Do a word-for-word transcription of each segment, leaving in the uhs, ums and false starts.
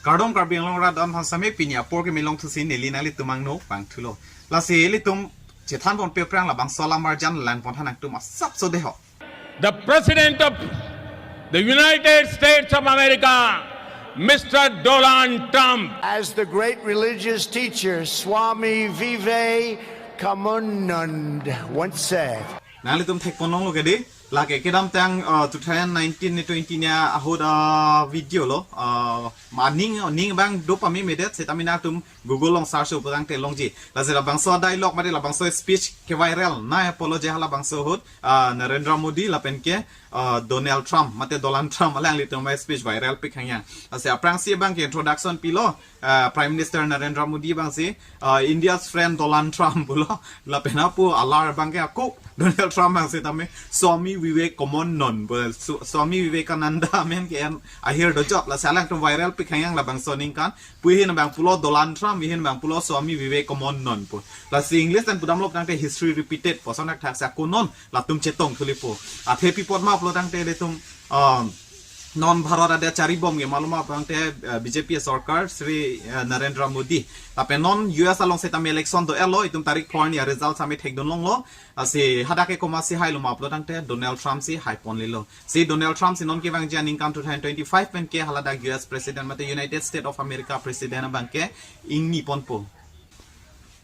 Kardom Karbi Anglong rat don aphan sitame pini apor ke melong thusi neli nanglitum angno pangthulo. Lasi ilitum chethan ponpe aphrang labangso alam arjan langpon than nangtum asapso deiho. The President of the United States of America, Mister Donald Trump. As the great religious teacher Swami Vivekananda once said, Nanglitum thekponlonglo ke dei, lake kedamtang uh, two thousand nineteen ni twenty ni ahut uh, video lo, uh, ma ning ning abang do pamemedet, sitame nangtum Google along search pulo tangte longji. Lasi labangso dialogue mate labangso speech ke viral nai apolo je halabangso ahut uh, Narendra Modi lapen ke uh, Donald Trump mate Donald Trump alanglitum speech viral pik hangyang. Lasi aphrangsi abang ke introduction pilo, uh, Prime Minister Narendra Modi abangsi uh, India's friend Donald Trump pulo, lapen apo alar abang ke ako Donald Trump abang sitame Swami Vivekananda pulo, Su- Swami Vivekananda amen ke-en ahir dojot. Lasi alangtum viral pik hangyang labangso aningkan, pu ihin abang pulo Donald Trump, ihin abang pulo Swami Vivekananda pu. Lasi English pen pudamlo tangte history repeated pu, ason thakthak si ako non latum chetong thulipo. Athe pi apot ma pulo tangte ilitum um, non Bharat adet charibom ke malom ma pulo tangte uh, B J P sorkar Shri uh, Narendra Modi. Lapen non U S along sitame election do-etlo, itum tarik four ni result sitame thekdunlonglo. Lasi hadak ke komatsi hailo ma pulo tangte Donald Trump si haiponlelo. Si Donald Trump si non kevangji aningkan two thousand twenty-five pen ke haladak U S President mate United States of America President abang ke ingni ponpo.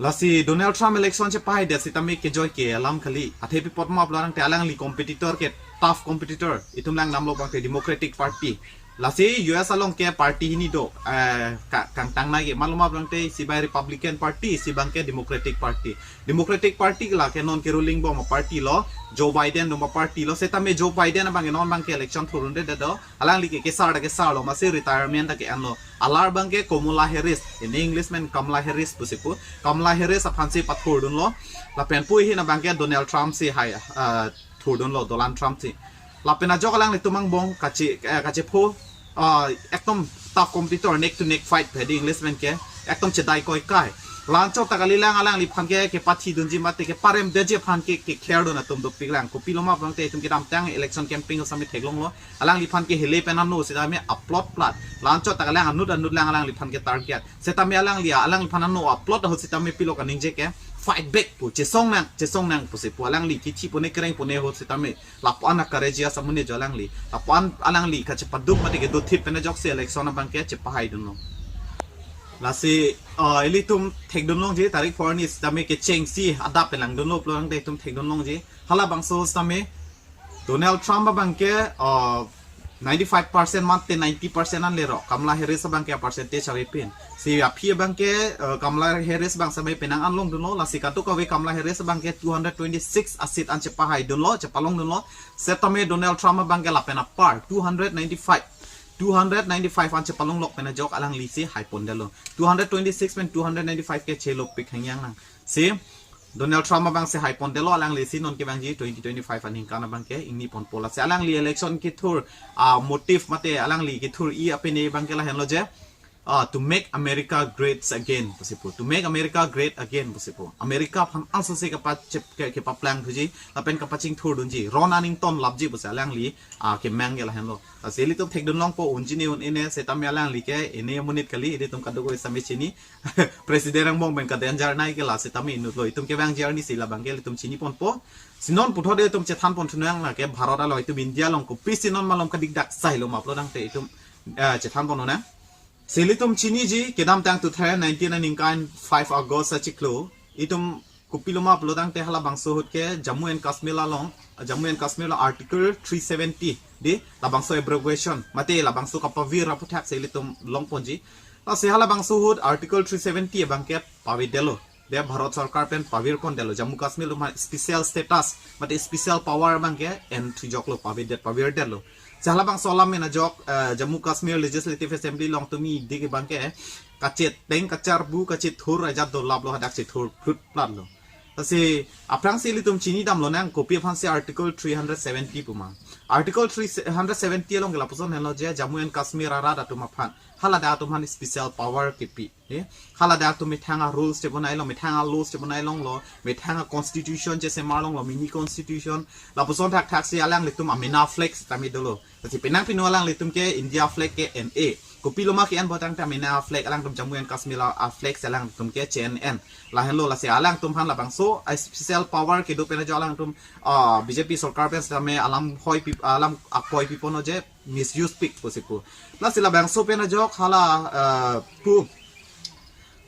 Lasi Donald Trump election chepahaidet sitame kejoi ke alam kali. Athe pi apot ma pulo tangte alangli competitor ke tough competitor. Itum langdamlo abang ke Democratic Party. Lasi U S along ke party hini do, eh, ka- kangtang nai ke malom ma pulo tangte isi abang Republican Party, isi abang ke Democratic Party. Democratic Party lake non ke ruling bom party lo, Joe Biden doma party lo, sitame Joe Biden abang ke non abang ke election thurunde do, alangli ke kesar ta kesarlo, masi retirement ta ke-enlo. Alar abang ke Kamala Harris, in English pen Kamala Harris pusi pu, Kamala Harris aphan si pathurdunlo, lapen pu ihin abang ke Donald Trump si hai uh, thurdunlo, Donald Trump si. Lapen ajok alanglitum angbong kachi eh, kachepho uh, ekdom tough competitor, neck to neck fight pu hedi English pen ke, ekdom chedai koikai. La-anchot ta kalilang, alangliphan ke kepathidunji mate keparemdeji aphan ke kekherdun atum dopiklang. Kopilo ma pulo tangte itum kedamtang election campaign sitame theklonglo, alangliphan ke hele pen ano sitame aplot plat. La-anchot ta kalilang, anut anut lang alangliphan ke target. Sitame alangli, alangliphan ano aplot ahut sitame pilo kaningje ke, fight back pu, chesong nang, chesong nang pusi pu, alangli kithi pone kereng pone ahut sitame lapu-an a-courageous amonit jo alangli. Lapu-an alangli kachepaduk mate kedothip pen ajoksi election abang ke chepahaidunlo. Lasi uh, ilitum thekdunlongji tarik four ni sitame kechengsi adap pen langdunlo pulo tangte itum thekdunlongji. Halabangso sitame Donald Trump abang ke uh, ninety-five percent mate ninety percent anle ro. Kamala Harris abang ke percentage avepin. Si aphi abang ke uh, Kamala Harris abang sitame penang anlongdunlo, lasi kadokave Kamala Harris abang ke two hundred twenty-six a-seat an chepahaidunlo, chepalongdunlo. Sitame Donald Trump abang ke lapen apar two hundred ninety-five, two hundred ninety-five an chepalonglok pen ajok alangli si haipondetlo. Two hundred twenty-six pen two hundred ninety-five ke chelopik hangyang nang. Si Donald Trump abang si haipondetlo, alangli si non kevangji twenty twenty-five aningkan abang ke ingni ponpo. Lasi alangli election kethur a motive mate alangli kethur-i apene abang ke lahenlo je, uh, to make America great again pusi pu. To make America great again pusi pu. America aphan ansose kapa chep ke kepaplang thuji, lapen kapachingthurdunji, ron aning ton lapji pusi alangli uh, kemang ke lahenlo. Lasi ilitum thekdunlongpo, unji ne un-e ne, sitame alangli ke ene amonit kali, ilitum kadokave sitame chini. President angbong pen ka danger nai ke la sitame inutlo, itum kevangji arni si labang ke ilitum chiniponpo. Si non puthot itum chethanpon thunang lake Bharat along, itum India along kopisi non malom kadikdak sailo ma pulo tangte itum uh, chethanpon nang. Si ilitum chiniji, kedamtang two thousand nineteen aningkan five August achiklo, itum kopilo ma pulo tangte halabangso ahut ke Jammu and Kashmir along, Jammu and Kashmir along Article three seventy dei, labangso abrogation mate labangso kapavir aphuthak si ilitum longponji. Lasi halabangso ahut Article three seventy abang ke pavedetlo. Dei Bharat Sorkar pen pavirpondetlo, Jammu Kashmir atum aphan special status mate special power abang ke en thujoklo, pavedet, pavirdetlo. Si halabangso alam pen ajok uh, Jammu Kashmir Legislative Assembly along tumi dik abang ke kacheteng kacharbu kachethur ajat dolaplo, hadak chethur phlut platlo. Lasi aphrangsi ilitum chinidamlo nang kopi aphansi Article three hundred seventy puma. Article three hundred seventy along ke lapuson henlo je Jammu and Kashmir arat atum aphan, haladak atum aphan special power kepi. Eh, haladak atum methang a-rules chebonailo, methang a-laws chebonailonglo, methang a-constitution chesemarlonglo, mini constitution. Lapuson thakthaksi alanglitum amena flag sitame dolo. Lasi penang pinu alanglitum ke India flag ke en-e. Kopilo ma ke-en botang tame na flag alangtum Jammu and Kashmir a flag si alangtum ke che-en-en. Lahenlo lasi alangtum aphan labangso a special power kedo pen ajok alangtum ah, B J P sorkar pen sitame alam hoi pi alam akoi piponlo je misuse pik pusi pu. Lasi labangso pen ajok hala ah, pu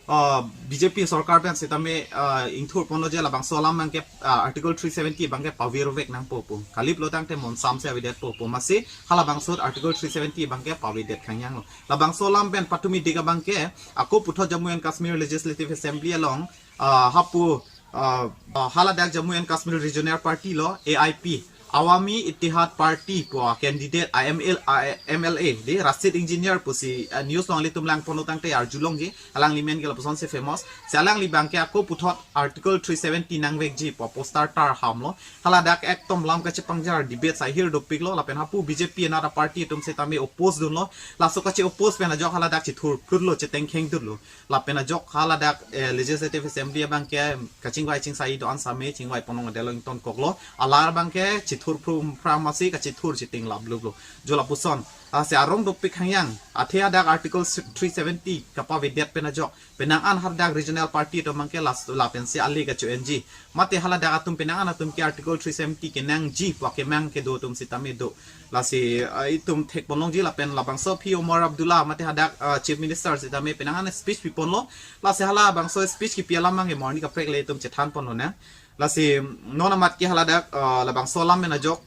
ah, B J P sorkar pen sitame ah, ingthurponlo je labangso alam abangke ah, Article three seventy abangke pavirvek nangpo pu. Kaliplo tangte monsam si avedetpo pu. Amatsi halabangso Article three seventy abangke pavedet khangyanglo. Labangso alam pen patumi dik abangke ako puthot Jammu and Kashmir Legislative Assembly along ah, hapu ah, ah, haladak Jammu and Kashmir Regional Party lo A I P, Awami Ittihad Party pu candidate I M L, I M L A de Rashid Engineer pusi ah, news along ilitum langponlo tangte arjulongji, alangli men ke lapuson si famous. Si alangli abangke ako puthot Article three seventy nangvekji pu poster tar hamlo. Haladak ekdom lam kachepangjar debate si ahir dopiklo lapen hapu B J P another party atum sitame oppose dunlo. Laso kache-oppose pen ajok haladak chithurphutlo, chetengkhengdunlo. Lapen ajok haladak eh, Legislative Assembly abangke kachingvai chingsai do-an sitame chingvai ponlong adelo ingtonkoklo. Alar abangke chithurphrum phram asi kachithur chiting lablublo. Jo lapuson. Lasi arong dopik khangyang. Athe hadak Article three seventy kapavedet pen ajok penang an hadak regional party atum abangke las lapensi ale kacho-enji. Mate haladak atum penang an atum ke Article three seventy kenangji pu akemang kedo atum sitame do. Lasi ah, itum thekponlongji lapen labangso aphi Omar Abdullah mate hadak ah, Chief Minister sitame penang an speech piponlo. Lasi halabangso speech kipi alam abangke morning kaprek le itum chethanponlonang. Lasi non amat ke haladak ah, labangso alam pen ajok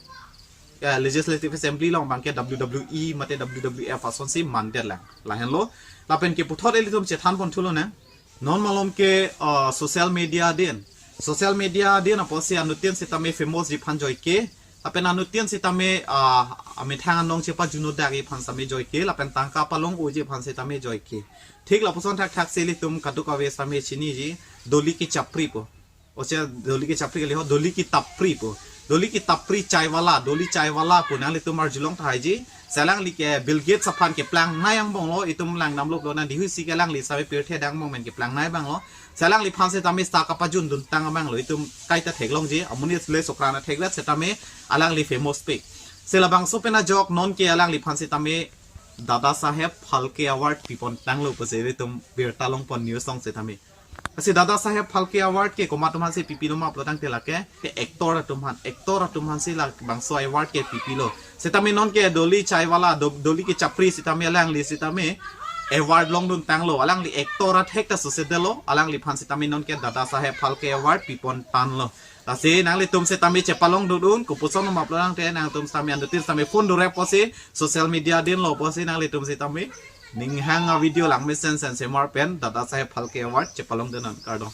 eh, Legislative Assembly along abangke W W E mate W W F asonsi mandetlang. Lahenlo. Lapen ke puthot ilitum chethanponthulonang. Non malom ke ah, social media din. Social media din apotsi anuttin sitame famousji aphan joike. Lapen anuttin sitame ah, amethang anong chepajunodakji aphan sitame joike. Lapen tangka palong-oji aphan sitame joike. Thik lapuson thakthak si ilitum kadokave sitame chiniji. Doli kechapri pu. Ose doli kechapri kali ho, doli ketapri pu. Doli ketapri chai wala, doli chai wala pu nanglitum arjulong thaiji. Si alangli ke Bill Gates aphan keplangnei angbonglo, itum langdamloplo nang dihusi ke alangli sitame pirthe dang mong men keplangnei abanglo. Si alangliphan sitame star kapajunduntang abanglo, itum kaita theklongji, amonit le sokrana thekvet sitame alangli famous pik. Si labangso pen ajok non ke alangliphan sitame Dada Saheb Phalke Award pipontanglo pusi ilitum birta longpon news along sitame. Lasi Dada Saheb Phalke Award ke komat atum aphansi pipilo ma pulo tangte lake ke actor atum aphan, actor atum aphansi labangso award ke pipilo. Sitame non ke doli chai wala, do, doli kechapri sitame alangli sitame award longduntanglo. Alangli actor athek ta susedetlo, alangliphan sitame non ke Dada Saheb Phalke Award pipontanlo. Lasi nanglitum sitame chepalongdun un, kopuson ma pulo tangte nangtum sitame anuttin sitame phone durep apotsi social media dinlo apotsi nanglitum sitame ning hang avideo langmesen sen semar pen Dada Saheb Phalke Award chepalongdun un, kardom.